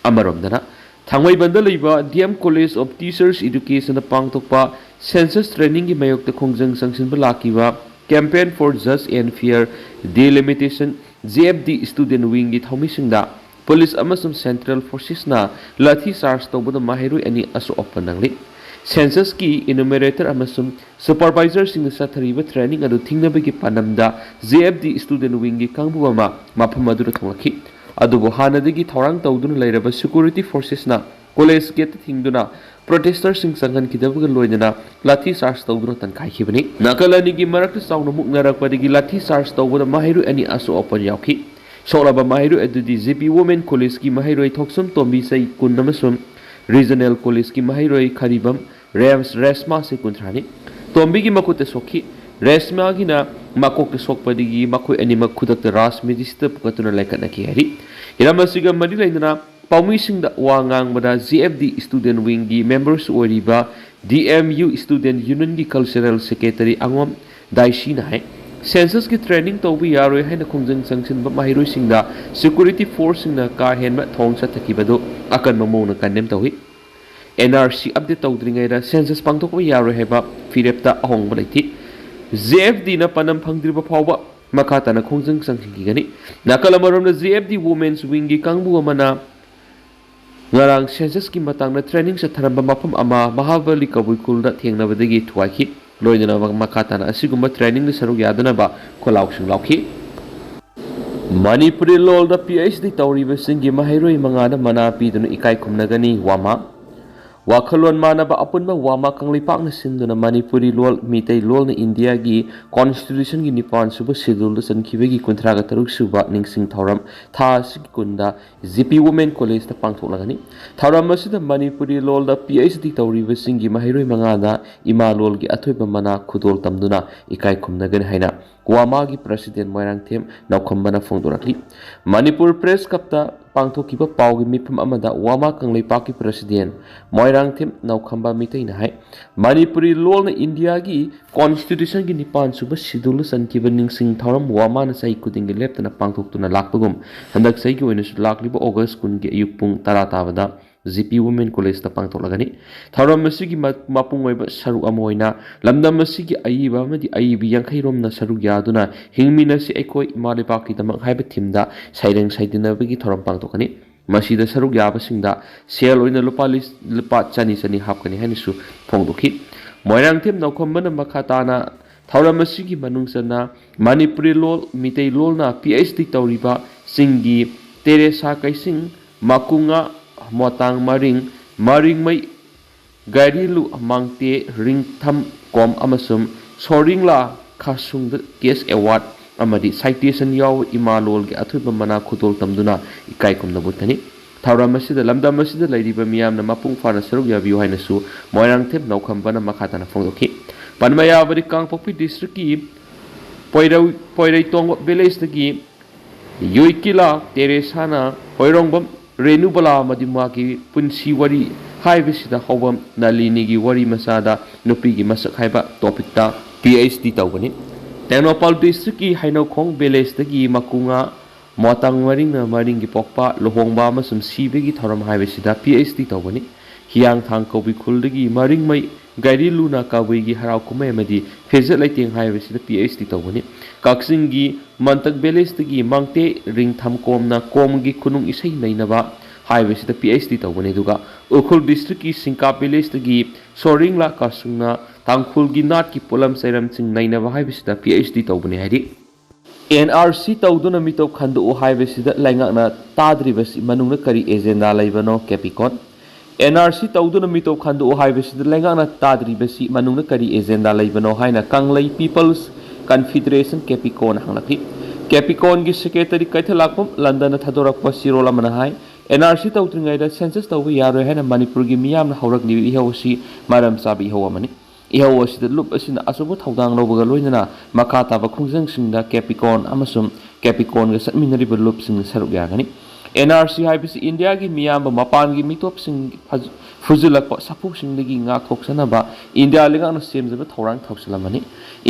ꯑꯃꯔꯣꯝꯗꯅ, ꯊꯥꯡꯃꯩꯕꯟꯗ ꯂꯩꯕ D M College of Teachers Educationꯗ ꯄꯥꯡꯊꯣꯛꯄ Census trainingꯒꯤ ꯃꯥꯌꯣꯛꯇ ꯈꯣꯡꯖꯪ ꯆꯪꯁꯤꯟꯕ ꯂꯥꯛꯈꯤꯕ Campaign for Just and Fair Delimitation, J F D, student wingꯒꯤ ꯊꯧꯃꯤꯁꯤꯡꯗ ꯄꯨꯂꯤꯁ ꯑꯃꯁꯨꯡ ꯁꯦꯟꯇ꯭ꯔꯦꯜ ꯐꯣꯔꯁꯦꯁꯅ ꯂꯥꯊꯤ ꯆꯥꯔꯖ ꯇꯧꯕꯗ ꯃꯍꯩꯔꯣꯏ ꯑꯅꯤ ꯑꯁꯣꯛ ꯑꯄꯟ ꯅꯪꯂꯤ꯫ ꯁꯦꯟꯁꯁꯀꯤ ꯏꯅꯨꯃꯦꯔꯦꯇꯔ ꯑꯃꯁꯨꯡ ꯁꯨꯄꯔꯚꯥꯏꯖꯔꯁꯤꯡꯅ ꯆꯠꯊꯔꯤꯕ ꯇ꯭ꯔꯦꯅꯤꯡ ꯑꯗꯨ ꯊꯤꯡꯅꯕꯒꯤ ꯄꯥꯟꯗꯝꯗ J F D student wingꯒꯤ ꯀꯥꯡꯕꯨ ꯑꯃ ꯃꯐꯝ ꯑꯗꯨꯗ ꯊꯣꯛꯂꯛꯈꯤ꯫ ꯑꯗꯨꯕꯨ ꯍꯥꯟꯅꯗꯒꯤ ꯊꯧꯔꯥꯡ ꯇꯧꯗꯨꯅ ꯂꯩꯔꯕ ꯁꯦꯀ꯭ꯌꯨꯔꯤꯇꯤ ꯐꯣꯔꯁꯦꯁꯅ ꯀꯣꯂꯦꯖ ꯒꯦꯠꯇ ꯊꯤꯡꯗꯨꯅ ꯄ꯭ꯔꯣꯇꯦꯁꯇꯔꯁꯤꯡ ꯆꯪꯍꯟꯈꯤꯗꯕꯒ ꯂꯣꯏꯅꯅ ꯂꯥꯊꯤ ꯆꯥꯔꯖ ꯇꯧꯗꯨꯅ ꯇꯟꯈꯥꯏꯈꯤꯕꯅꯤ꯫ ꯅꯥꯀꯜ ꯑꯅꯤꯒꯤ ꯃꯔꯛꯇ ꯆꯥꯎꯅ ꯃꯨꯛꯅꯔꯛꯄꯗꯒꯤ ꯂꯥꯊꯤ ꯆꯥꯔꯖ ꯇꯧꯕꯗ ꯃꯍꯩꯔꯣꯏ ꯑꯅꯤ ꯑꯁꯣꯛ ꯑꯄꯟ ꯌꯥꯎꯈꯤ꯫ ꯁꯣꯛꯂꯕ ꯃꯍꯩꯔꯣꯏ ꯑꯗꯨꯗꯤ J P Women Collegeꯀꯤ ꯃꯍꯩꯔꯣꯏ ꯊꯣꯛꯁꯨꯝ ꯇꯣꯝꯕꯤ, ꯆꯍꯤ ꯀꯨꯟ, ꯑꯃꯁꯨꯡ ꯔꯤꯖꯅꯦꯜ ꯀꯣꯂꯦꯖꯀꯤ ꯃꯍꯩꯔꯣꯏ ꯈꯔꯤꯕꯝ ꯔꯦꯝꯁ ꯔꯦꯁꯃꯥ, ꯆꯍꯤ ꯀꯨꯟꯊ꯭ꯔꯥꯅꯤ꯫ ꯇꯣꯝꯕꯤꯒꯤ ꯃꯈꯨꯠꯇ ꯁꯣꯛꯈꯤ꯫ ꯔꯦꯁꯃꯥꯒꯤꯅ ꯃꯀꯣꯛꯇ ꯁꯣꯛꯄꯗꯒꯤ ꯃꯈꯣꯏ ꯑꯅꯤꯃꯛ ꯈꯨꯗꯛꯇ ꯔꯥꯖ ꯃꯦꯗꯤꯁꯤꯇ ꯄꯨꯈꯠꯇꯨꯅ ꯂꯥꯏꯀꯠꯅꯈꯤ ꯍꯥꯏꯔꯤ꯫ ꯍꯤꯔꯝ ꯑꯁꯤꯒ ꯃꯔꯤ ꯂꯩꯅꯅ ꯄꯥꯎꯃꯤꯁꯤꯡꯗ ꯋꯥ ꯉꯥꯡꯕꯗ J F D student wingꯒꯤ ꯃꯦꯝꯕꯔꯁꯨ ꯑꯣꯏꯔꯤꯕ D M U Student Unionꯒꯤ cultural secretary ꯑꯉꯣꯝ ꯗꯥꯏꯁꯤꯅ ꯍꯥꯏ, ꯁꯦꯟꯁꯁꯀꯤ ꯇ꯭ꯔꯦꯅꯤꯡ ꯇꯧꯕ ꯌꯥꯔꯣꯏ ꯍꯥꯏꯅ ꯈꯣꯡꯖꯪ ꯆꯪꯁꯤꯟꯕ ꯃꯍꯩꯔꯣꯏꯁꯤꯡꯗ ꯁꯦꯀ꯭ꯌꯨꯔꯤꯇꯤ ꯐꯣꯔꯁꯁꯤꯡꯅ ꯀꯥ ꯍꯦꯟꯕ ꯊꯧꯑꯣꯡ ꯆꯠꯊꯈꯤꯕꯗꯨ ꯑꯀꯟꯕ ꯃꯑꯣꯡꯗ ꯀꯟꯗꯦꯝ ꯇꯧꯏ꯫ N R C ꯑꯞꯗꯦꯠ ꯇꯧꯗ꯭ꯔꯤꯉꯩꯗ ꯁꯦꯟꯁꯁ ꯄꯥꯡꯊꯣꯛꯄ ꯌꯥꯔꯣꯏ ꯍꯥꯏꯕ ꯐꯤꯔꯦꯞꯇ ꯑꯍꯣꯡꯕ ꯂꯩꯇꯦ꯫ J F Dꯅ ꯄꯥꯟꯗꯝ ꯐꯪꯗ꯭ꯔꯤꯕ ꯐꯥꯎꯕ ꯃꯈꯥ ꯇꯥꯅ ꯈꯣꯡꯖꯪ ꯆꯪꯁꯤꯟꯈꯤꯒꯅꯤ꯫ ꯅꯥꯀꯜ ꯑꯃꯔꯣꯝꯗ, J F D Women's Wingꯒꯤ ꯀꯥꯡꯕꯨ ꯑꯃꯅ ꯉꯔꯥꯡ ꯁꯦꯟꯁꯁꯀꯤ ꯃꯇꯥꯡꯗ ꯇ꯭ꯔꯦꯅꯤꯡ ꯆꯠꯊꯔꯝꯕ ꯃꯐꯝ ꯑꯃ ꯃꯍꯥꯕꯂꯤ ꯀꯕꯨꯏ ꯈꯨꯜꯗ ꯊꯦꯡꯅꯕꯗꯒꯤ ꯊꯨꯒꯥꯏꯈꯤ꯫ ꯂꯣꯏꯅꯅ ꯃꯈꯥ ꯇꯥꯅ ꯑꯁꯤꯒꯨꯝꯕ ꯇ꯭ꯔꯦꯅꯤꯡꯗ ꯁꯔꯨꯛ ꯌꯥꯗꯅꯕ ꯈꯣꯜꯂꯥꯎꯁꯤꯡ ꯂꯥꯎꯈꯤ꯫ ꯃꯅꯤꯄꯨꯔꯤ ꯂꯣꯜꯗ P H D ꯇꯧꯔꯤꯕꯁꯤꯡꯒꯤ ꯃꯍꯩꯔꯣꯏ ꯃꯉꯥꯗ ꯃꯅꯥ ꯄꯤꯗꯨꯅ ꯏꯀꯥꯏ ꯈꯨꯝꯅꯒꯅꯤ, ꯋꯥꯃꯥ꯫ ꯋꯥꯈꯜꯂꯣꯟ ꯃꯥꯟꯅꯕ ꯑꯄꯨꯟꯕ ꯋꯥꯃꯥ ꯀꯪꯂꯩꯄꯥꯛꯅ ꯁꯤꯟꯗꯨꯅ ꯃꯅꯤꯄꯨꯔꯤ ꯂꯣꯜ, ꯃꯤꯇꯩ ꯂꯣꯜꯅ ꯏꯟꯗꯤꯌꯥꯒꯤ ꯀꯣꯟꯁꯇꯤꯇ꯭ꯌꯨꯁꯟꯒꯤ ꯅꯤꯄꯥꯟ ꯁꯨꯕ ꯁꯦꯗꯨꯜꯗ ꯆꯟꯈꯤꯕꯒꯤ ꯀꯨꯟꯊ꯭ꯔꯥꯒ ꯇꯔꯨꯛ ꯁꯨꯕ ꯅꯤꯡꯁꯤꯡ ꯊꯧꯔꯝ ꯊꯥ ꯑꯁꯤꯒꯤ ꯀꯨꯟꯗ G P Women Collegeꯇ ꯄꯥꯡꯊꯣꯛꯂꯒꯅꯤ꯫ ꯊꯧꯔꯝ ꯑꯁꯤꯗ ꯃꯅꯤꯄꯨꯔꯤ ꯂꯣꯜꯗ P H D ꯇꯧꯔꯤꯕꯁꯤꯡꯒꯤ ꯃꯍꯩꯔꯣꯏ ꯃꯉꯥꯗ ꯏꯃꯥ ꯂꯣꯜꯒꯤ ꯑꯊꯣꯏꯕ ꯃꯅꯥ ꯈꯨꯗꯣꯜ ꯇꯝꯗꯨꯅ ꯏꯀꯥꯏ ꯈꯨꯝꯅꯒꯅꯤ ꯍꯥꯏꯅ ꯋꯥꯃꯥꯒꯤ ꯄ꯭ꯔꯁꯤꯗꯦꯟ ꯃꯣꯏꯔꯥꯡꯊꯦꯝ ꯅꯥꯎꯈꯝꯕꯅ ꯐꯣꯡꯗꯣꯔꯛꯂꯤ꯫ ꯃꯅꯤꯄꯨꯔ ꯄ꯭ꯔꯦꯁ ꯀ꯭ꯂꯕꯇ ꯄꯥꯡꯊꯣꯛꯈꯤꯕ ꯄꯥꯎꯒꯤ ꯃꯤꯐꯝ ꯑꯃꯗ ꯋꯥꯃꯥ ꯀꯪꯂꯩꯄꯥꯛꯀꯤ ꯄ꯭ꯔꯁꯤꯗꯦꯟ ꯃꯣꯏꯔꯥꯡꯊꯦꯝ ꯅꯥꯎꯈꯝꯕ ꯃꯤꯇꯩꯅ ꯍꯥꯏ, ꯃꯅꯤꯄꯨꯔꯤ ꯂꯣꯜꯅ ꯏꯟꯗꯤꯌꯥꯒꯤ ꯀꯣꯟꯁꯇꯤꯇ꯭ꯌꯨꯁꯟꯒꯤ ꯅꯤꯄꯥꯟ ꯁꯨꯕ ꯁꯦꯗꯨꯜꯗ ꯆꯟꯈꯤꯕ ꯅꯤꯡꯁꯤꯡ ꯊꯧꯔꯝ ꯋꯥꯃꯥꯅ ꯆꯍꯤ ꯈꯨꯗꯤꯡꯒꯤ ꯂꯦꯞꯇꯅ ꯄꯥꯡꯊꯣꯛꯇꯨꯅ ꯂꯥꯛꯄꯒꯨꯝ, ꯍꯟꯗꯛ ꯆꯍꯤꯒꯤ ꯑꯣꯏꯅꯁꯨ ꯂꯥꯛꯂꯤꯕ ꯑꯣꯒꯁ ꯀꯨꯟꯒꯤ ꯑꯌꯨꯛ ꯄꯨꯡ ꯇꯔꯥ ꯇꯥꯕꯗ ꯖꯤ ꯄꯤ ꯋꯨꯃꯦꯟ ꯀꯣꯂꯦꯖꯇ ꯄꯥꯡꯊꯣꯛꯂꯒꯅꯤ꯫ ꯊꯧꯔꯝ ꯑꯁꯤꯒꯤ ꯃ-, ꯃꯄꯨꯡ ꯑꯣꯏꯕ ꯁꯔꯨꯛ ꯑꯃ ꯑꯣꯏꯅ ꯂꯝꯗꯝ ꯑꯁꯤꯒꯤ ꯑꯏꯕ ꯑꯃꯗꯤ ꯑꯏꯕꯤ ꯌꯥꯡꯈꯩ ꯔꯣꯝꯅ ꯁꯔꯨꯛ ꯌꯥꯗꯨꯅ "ꯍꯤꯡꯃꯤꯟꯅꯁꯤ ꯑꯩꯈꯣꯏ ꯏꯃꯥ ꯂꯩꯕꯥꯛꯀꯤꯗꯃꯛ" ꯍꯥꯏꯕ ꯊꯤꯝꯗ ꯁꯩꯔꯦꯡ ꯁꯩꯗꯅꯕꯒꯤ ꯊꯧꯔꯝ ꯄꯥꯡꯊꯣꯛꯀꯅꯤ꯫ ꯃꯁꯤꯗ ꯁꯔꯨꯛ ꯌꯥꯕꯁꯤꯡꯗ ꯁꯦꯜ ꯑꯣꯏꯅ ꯂꯨꯄꯥ ꯂꯤꯁ-, ꯂꯨꯄꯥ ꯆꯅꯤ ꯆꯅꯤ ꯍꯥꯞꯀꯅꯤ ꯍꯥꯏꯅꯁꯨ ꯐꯣꯡꯗꯣꯛꯈꯤ꯫ ꯃꯣꯏꯔꯥꯡꯊꯦꯝ ꯅꯥꯎꯈꯝꯕꯅ ꯃꯈꯥ ꯇꯥꯅ ꯊꯧꯔꯝ ꯑꯁꯤꯒꯤ ꯃꯅꯨꯡ ꯆꯟꯅ ꯃꯅꯤꯄꯨꯔꯤ ꯂꯣꯜ, ꯃꯤꯇꯩ ꯂꯣꯜꯅ ꯄꯤ ꯑꯩꯆ ꯗꯤ ꯇꯧꯔꯤꯕ ꯆꯤꯡꯒꯤ ꯇꯦꯔꯦꯁꯥ ꯀꯩꯁꯤꯡ, ꯃꯀꯨꯉꯥ ꯃꯣꯇꯥꯡ ꯃꯔꯤꯡ, ꯃꯔꯤꯡꯃꯩ ꯒꯥꯏꯔꯤꯂꯨ ꯃꯥꯡꯇꯦ ꯔꯤꯡꯊꯝ ꯀꯣꯝ ꯑꯃꯁꯨꯡ ꯁꯣꯔꯤꯡꯂꯥ ꯈꯥꯁꯨꯡꯗ ꯀꯦꯁ ꯑꯦꯋꯥꯔꯗ ꯑꯃꯗꯤ ꯁꯥꯏꯇꯦꯁꯟ ꯌꯥꯎꯕ ꯏꯃꯥ ꯂꯣꯜꯒꯤ ꯑꯊꯣꯏꯕ ꯃꯅꯥ ꯈꯨꯗꯣꯜ ꯇꯝꯗꯨꯅ ꯏꯀꯥꯏ ꯈꯨꯝꯅꯕ ꯎꯠꯀꯅꯤ꯫ ꯊꯧꯔꯝ ꯑꯁꯤꯗ ꯂꯝꯗꯝ ꯑꯁꯤꯗ ꯂꯩꯔꯤꯕ ꯃꯤꯌꯥꯝꯅ ꯃꯄꯨꯡ ꯐꯥꯅ ꯁꯔꯨꯛ ꯌꯥꯕꯤꯌꯨ ꯍꯥꯏꯅꯁꯨ ꯃꯣꯏꯔꯥꯡꯊꯦꯝ ꯅꯥꯎꯈꯝꯕꯅ ꯃꯈꯥ ꯇꯥꯅ ꯐꯣꯡꯗꯣꯛꯈꯤ꯫ ꯄꯟꯕ ꯌꯥꯕꯗꯤ ꯀꯥꯡꯄꯣꯛꯄꯤ ꯗꯤꯁꯇ꯭ꯔꯤꯛꯀꯤ ꯄꯣꯏꯔꯧ-, ꯄꯣꯏꯔꯩꯇꯣꯡꯕ ꯚꯤꯂꯦꯖꯇꯒꯤ ꯌꯣꯏꯀꯤꯂꯥ ꯇꯦꯔꯦꯁꯥꯅ ꯍꯣꯏꯔꯣꯡꯕꯝ ꯔꯦꯅꯨꯕꯂꯥ ꯑꯃꯗꯤ ꯃꯥꯒꯤ ꯄꯨꯟꯁꯤ ꯋꯥꯔꯤ ꯍꯥꯏꯕꯁꯤꯗ ꯍꯧꯕ ꯅꯂꯤꯅꯤꯒꯤ ꯋꯥꯔꯤ ꯃꯆꯥꯗ ꯅꯨꯄꯤꯒꯤ ꯃꯁꯛ ꯍꯥꯏꯕ ꯇꯣꯄꯤꯛꯇ ꯄꯤ ꯑꯩꯆ ꯗꯤ ꯇꯧꯒꯅꯤ꯫ ꯇꯦꯡꯅꯧꯄꯥꯜ ꯗꯤꯁꯇ꯭ꯔꯤꯛꯀꯤ ꯍꯩꯅꯧꯈꯣꯡ ꯚꯤꯂꯦꯖꯇꯒꯤ ꯃꯀꯨꯉꯥ ꯃꯣꯇꯥꯡ ꯃꯔꯤꯡꯅ ꯃꯔꯤꯡꯒꯤ ꯄꯣꯛꯄ, ꯂꯨꯍꯣꯡꯕ ꯑꯃꯁꯨꯡ ꯁꯤꯕꯒꯤ ꯊꯧꯔꯝ ꯍꯥꯏꯕꯁꯤꯗ ꯄꯤ ꯑꯩꯆ ꯗꯤ ꯇꯧꯒꯅꯤ꯫ ꯍꯤꯌꯥꯡꯊꯥꯡ ꯀꯧꯕꯤ ꯈꯨꯜꯗꯒꯤ ꯃꯔꯤꯡꯃꯩ ꯒꯥꯏꯔꯤꯂꯨꯅ ꯀꯕꯨꯏꯒꯤ ꯍꯔꯥꯎ ꯀꯨꯝꯍꯩ ꯑꯃꯗꯤ ꯐꯤꯖꯦꯠ ꯂꯩꯇꯦꯡ ꯍꯥꯏꯕꯁꯤꯗ ꯄꯤ ꯑꯩꯆ ꯗꯤ ꯇꯧꯒꯅꯤ꯫ ꯀꯛꯆꯤꯡꯒꯤ ꯃꯟꯇꯛ ꯚꯤꯂꯦꯖꯇꯒꯤ ꯃꯥꯡꯇꯦ ꯔꯤꯡꯊꯝꯀꯣꯝꯅ ꯀꯣꯝꯒꯤ ꯈꯨꯅꯨꯡ ꯏꯁꯩ ꯅꯩꯅꯕ ꯍꯥꯏꯕꯁꯤꯗ ꯄꯤ ꯑꯩꯆ ꯗꯤ ꯇꯧꯒꯅꯤ꯫ ꯑꯗꯨꯒ ꯎꯈ꯭ꯔꯨꯜ ꯗꯤꯁꯇ꯭ꯔꯤꯛꯀꯤ ꯁꯤꯡꯀꯥ ꯚꯤꯂꯦꯖꯇꯒꯤ ꯁꯣꯔꯤꯡꯂꯥ ꯀꯥꯁꯨꯡꯅ ꯇꯥꯡꯈꯨꯜꯒꯤ ꯅꯥꯠꯀꯤ ꯄꯣꯠꯂꯝ ꯆꯩꯔꯝꯁꯤꯡ ꯅꯩꯅꯕ ꯍꯥꯏꯕꯁꯤꯗ ꯄꯤ ꯑꯩꯆ ꯗꯤ ꯇꯧꯕꯅꯤ ꯍꯥꯏꯔꯤ꯫ ꯑꯦꯟ ꯑꯥꯔ ꯁꯤ ꯇꯧꯗꯨꯅ ꯃꯤꯇꯣꯞ ꯈꯟꯗꯣꯛꯎ ꯍꯥꯏꯕꯁꯤꯗ ꯂꯩꯉꯥꯛꯅ ꯇꯥꯗ꯭ꯔꯤꯕꯁꯤ ꯃꯅꯨꯡꯗ ꯀꯔꯤ ꯑꯦꯖꯦꯟꯗꯥ ꯂꯩꯕꯅꯣ? ꯀꯦꯄꯤꯀꯣꯟ꯫ ꯑꯦꯟ ꯑꯥꯔ ꯁꯤ ꯇꯧꯗꯨꯅ ꯃꯤꯇꯣꯞ ꯈꯟꯗꯣꯛꯎ ꯍꯥꯏꯕꯁꯤꯗ ꯂꯩꯉꯥꯛꯅ ꯇꯥꯗ꯭ꯔꯤꯕꯁꯤ ꯃꯅꯨꯡꯗ ꯀꯔꯤ ꯑꯦꯖꯦꯟꯗꯥ ꯂꯩꯕꯅꯣ ꯍꯥꯏꯅ ꯀꯪꯂꯩ ꯄꯤꯄꯜꯁ ꯀꯟꯐꯤꯗꯔꯦꯁꯟ, ꯀꯦꯄꯤꯀꯣꯟ, ꯍꯪꯂꯛꯈꯤ꯫ ꯀꯦꯄꯤꯀꯣꯟꯒꯤ ꯁꯦꯀ꯭ꯔꯦꯇꯔꯤ ꯀꯩꯊꯦꯜꯂꯥꯛꯄꯝ ꯂꯟꯗꯟꯗ ꯊꯥꯗꯣꯔꯛꯄ ꯆꯦꯔꯣꯜ ꯑꯃꯅ ꯍꯥꯏ, ꯑꯦꯟ ꯑꯥꯔ ꯁꯤ ꯇꯧꯗ꯭ꯔꯤꯉꯩꯗ ꯁꯦꯟꯁꯁ ꯇꯧꯕ ꯌꯥꯔꯣꯏ ꯍꯥꯏꯅ ꯃꯅꯤꯄꯨꯔꯒꯤ ꯃꯤꯌꯥꯝꯅ ꯍꯧꯔꯛꯂꯤꯕ ꯏꯍꯧ ꯑꯁꯤ ꯃꯔꯝ ꯆꯥꯕ ꯏꯍꯧ ꯑꯃꯅꯤ꯫ ꯏꯍꯧ ꯑꯁꯤꯗ ꯂꯨꯞ ꯑꯁꯤꯅ ꯑꯆꯧꯕ ꯊꯧꯗꯥꯡ ꯂꯧꯕꯒ ꯂꯣꯏꯅꯅ ꯃꯈꯥ ꯇꯥꯕ ꯈꯣꯡꯖꯪꯁꯤꯡꯗ ꯀꯦꯄꯤꯀꯣꯟ ꯑꯃꯁꯨꯡ ꯀꯦꯄꯤꯀꯣꯟꯒ ꯆꯠꯃꯤꯟꯅꯔꯤꯕ ꯂꯨꯞꯁꯤꯡꯅ ꯁꯔꯨꯛ ꯌꯥꯒꯅꯤ꯫ ꯑꯦꯟ ꯑꯥꯔ ꯁꯤ ꯍꯥꯏꯕꯁꯤ ꯏꯟꯗꯤꯌꯥꯒꯤ ꯃꯤꯌꯥꯝꯕ ꯃꯄꯥꯟꯒꯤ ꯃꯤꯇꯣꯞꯁꯤꯡ ꯐꯖ-, ꯐꯨꯖꯤꯜꯂꯛꯄ ꯁꯥꯐꯨꯁꯤꯡꯗꯒꯤ ꯉꯥꯛꯊꯣꯛꯆꯅꯕ ꯏꯟꯗꯤꯌꯥ ꯂꯩꯉꯥꯛꯅ ꯁꯦꯝꯖꯕ ꯊꯧꯔꯥꯡ ꯊꯧꯁꯤꯜ ꯑꯃꯅꯤ꯫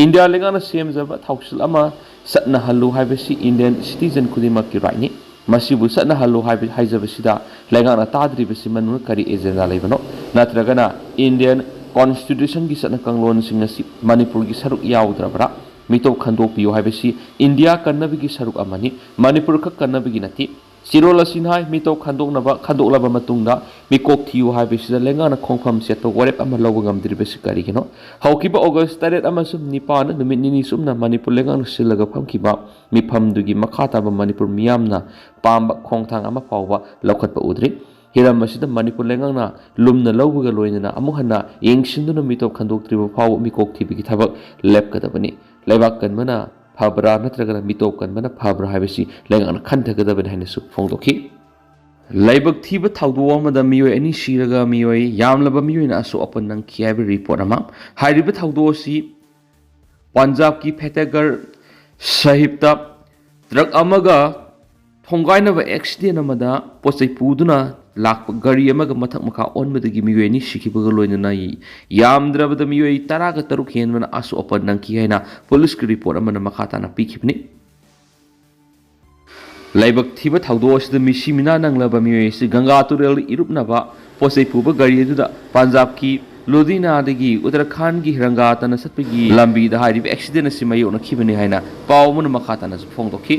ꯏꯟꯗꯤꯌꯥ ꯂꯩꯉꯥꯛꯅ ꯁꯦꯝꯖꯕ ꯊꯧꯁꯤꯜ ꯑꯃ ꯆꯠꯅꯍꯜꯂꯨ ꯍꯥꯏꯕꯁꯤ ꯏꯟꯗꯤꯌꯟ ꯁꯤꯇꯤꯖꯟ ꯈꯨꯗꯤꯡꯃꯛꯀꯤ ꯔꯥꯏꯠꯅꯤ꯫ ꯃꯁꯤꯕꯨ ꯆꯠꯅꯍꯜꯂꯨ ꯍꯥꯏꯕ, ꯍꯥꯏꯖꯕꯁꯤꯗ ꯂꯩꯉꯥꯛꯅ ꯇꯥꯗ꯭ꯔꯤꯕꯁꯤ ꯃꯅꯨꯡꯗ ꯀꯔꯤ ꯑꯦꯖꯦꯟꯗꯥ ꯂꯩꯕꯅꯣ? ꯅꯠꯇ꯭ꯔꯒꯅ ꯏꯟꯗꯤꯌꯟ ꯀꯣꯟꯁꯇꯤꯇ꯭ꯌꯨꯁꯟꯒꯤ ꯆꯠꯅ ꯀꯥꯡꯂꯣꯟꯁꯤꯡ ꯑꯁꯤ ꯃꯅꯤꯄꯨꯔꯒꯤ ꯁꯔꯨꯛ ꯌꯥꯎꯗ꯭ꯔꯕ꯭ꯔꯥ? ꯃꯤꯇꯣꯞ ꯈꯟꯗꯣꯛꯄꯤꯌꯨ ꯍꯥꯏꯕꯁꯤ ꯏꯟꯗꯤꯌꯥ ꯀꯟꯅꯕꯒꯤ ꯁꯔꯨꯛ ꯑꯃꯅꯤ, ꯃꯅꯤꯄꯨꯔ ꯈꯛ ꯀꯟꯅꯕꯒꯤ ꯅꯠꯇꯦ꯫ ꯆꯦꯔꯣꯜ ꯑꯁꯤꯅ ꯍꯥꯏ, ꯃꯤꯇꯣꯞ ꯈꯟꯗꯣꯛꯅꯕ, ꯈꯟꯗꯣꯛꯂꯕ ꯃꯇꯨꯡꯗ ꯃꯤꯀꯣꯛ ꯊꯤꯌꯨ ꯍꯥꯏꯕꯁꯤꯗ ꯂꯩꯉꯥꯛꯅ ꯈꯣꯡꯐꯝ ꯆꯦꯠꯄ ꯋꯥꯔꯦꯞ ꯑꯃ ꯂꯧꯕ ꯉꯝꯗ꯭ꯔꯤꯕꯁꯤ ꯀꯔꯤꯒꯤꯅꯣ? ꯍꯧꯈꯤꯕ ꯑꯣꯒꯁ ꯇꯔꯦꯠ ꯑꯃꯁꯨꯡ ꯅꯤꯄꯥꯟ ꯅꯨꯃꯤꯠ ꯅꯤꯅꯤ ꯆꯨꯞꯅ ꯃꯅꯤꯄꯨꯔ ꯂꯩꯉꯥꯛꯅ ꯁꯤꯜꯂꯒ ꯐꯝꯈꯤꯕ ꯃꯤꯐꯝꯗꯨꯒꯤ ꯃꯈꯥ ꯇꯥꯕ ꯃꯅꯤꯄꯨꯔ ꯃꯤꯌꯥꯝꯅ ꯄꯥꯝꯕ ꯈꯣꯡꯊꯥꯡ ꯑꯃ ꯐꯥꯎꯕ ꯂꯧꯈꯠꯄ ꯎꯗ꯭ꯔꯤ꯫ ꯍꯤꯔꯝ ꯑꯁꯤꯗ ꯃꯅꯤꯄꯨꯔ ꯂꯩꯉꯥꯛꯅ ꯂꯨꯝꯅ ꯂꯧꯕꯒ ꯂꯣꯏꯅꯅ ꯑꯃꯨꯛ ꯍꯟꯅ ꯌꯦꯡꯁꯤꯟꯗꯨꯅ ꯃꯤꯇꯣꯞ ꯈꯟꯗꯣꯛꯇ꯭ꯔꯤꯕ ꯐꯥꯎꯕ ꯃꯤꯀꯣꯛ ꯊꯤꯕꯒꯤ ꯊꯕꯛ ꯂꯦꯞꯀꯗꯕꯅꯤ꯫ ꯂꯩꯕꯥꯛ ꯀꯟꯕꯅ ꯐꯕ꯭ꯔꯥ ꯅꯠꯇ꯭ꯔꯒꯅ ꯃꯤꯇꯣꯞ ꯀꯟꯕꯅ ꯐꯕ꯭ꯔꯥ ꯍꯥꯏꯕꯁꯤ ꯂꯩꯉꯥꯛꯅ ꯈꯟꯊꯒꯗꯕꯅꯤ ꯍꯥꯏꯅꯁꯨ ꯐꯣꯡꯗꯣꯛꯈꯤ꯫ ꯂꯥꯏꯕꯛ ꯊꯤꯕ ꯊꯧꯗꯣꯛ ꯑꯃꯗ ꯃꯤꯑꯣꯏ ꯑꯅꯤ ꯁꯤꯔꯒ ꯃꯤꯑꯣꯏ ꯌꯥꯝꯂꯕ ꯃꯤꯑꯣꯏꯅ ꯑꯁꯣꯛ ꯑꯄꯟ ꯅꯪꯈꯤ ꯍꯥꯏꯕ ꯔꯤꯄꯣꯔꯠ ꯑꯃ꯫ ꯍꯥꯏꯔꯤꯕ ꯊꯧꯗꯣꯛ ꯑꯁꯤ ꯄꯟꯖꯥꯕꯀꯤ ꯐꯇꯦꯍꯒꯔ ꯁꯥꯍꯤꯕꯇ ꯇ꯭ꯔꯛ ꯑꯃꯒ ꯊꯣꯡꯒꯥꯏꯅꯕ ꯑꯦꯛꯁꯤꯗꯦꯟ ꯑꯃꯗ ꯄꯣꯠ ꯆꯩ ꯄꯨꯗꯨꯅ ꯂꯥꯛꯄ ꯒꯥꯔꯤ ꯑꯃꯒ ꯃꯊꯛ ꯃꯈꯥ ꯑꯣꯟꯕꯗꯒꯤ ꯃꯤꯑꯣꯏ ꯑꯅꯤ ꯁꯤꯈꯤꯕꯒ ꯂꯣꯏꯅꯅ ꯌꯥꯝꯗ꯭ꯔꯕꯗ ꯃꯤꯑꯣꯏ ꯇꯔꯥꯒ ꯇꯔꯨꯛ ꯍꯦꯟꯕꯅ ꯑꯁꯣꯛ ꯑꯄꯟ ꯅꯪꯈꯤ ꯍꯥꯏꯅ ꯄꯨꯂꯤꯁꯀꯤ ꯔꯤꯄꯣꯔꯠ ꯑꯃꯅ ꯃꯈꯥ ꯇꯥꯅ ꯄꯤꯈꯤꯕꯅꯤ꯫ ꯂꯥꯏꯕꯛ ꯊꯤꯕ ꯊꯧꯗꯣꯛ ꯑꯁꯤꯗ ꯃꯤꯁꯤ ꯃꯤꯅꯥ ꯅꯪꯂꯕ ꯃꯤꯑꯣꯏ ꯑꯁꯤ ꯒꯪꯒꯥ ꯇꯨꯔꯦꯜꯗ ꯏꯔꯨꯞꯅꯕ ꯄꯣꯠ ꯆꯩ ꯄꯨꯕ ꯒꯥꯔꯤ ꯑꯗꯨꯗ ꯄꯟꯖꯥꯕꯀꯤ ꯂꯨꯙꯤꯌꯥꯅꯥꯗꯒꯤ ꯎꯠꯇꯔꯈꯥꯟꯗꯒꯤ ꯔꯪꯒꯥ ꯇꯥꯟꯅ ꯆꯠꯄꯒꯤ ꯂꯝꯕꯤꯗ ꯍꯥꯏꯔꯤꯕ ꯑꯦꯛꯁꯤꯗꯦꯟ ꯑꯁꯤ ꯃꯥꯌꯣꯛꯅꯈꯤꯕꯅꯤ ꯍꯥꯏꯅ ꯄꯥꯎ ꯑꯃꯅ ꯃꯈꯥ ꯇꯥꯅꯁꯨ ꯐꯣꯡꯗꯣꯛꯈꯤ꯫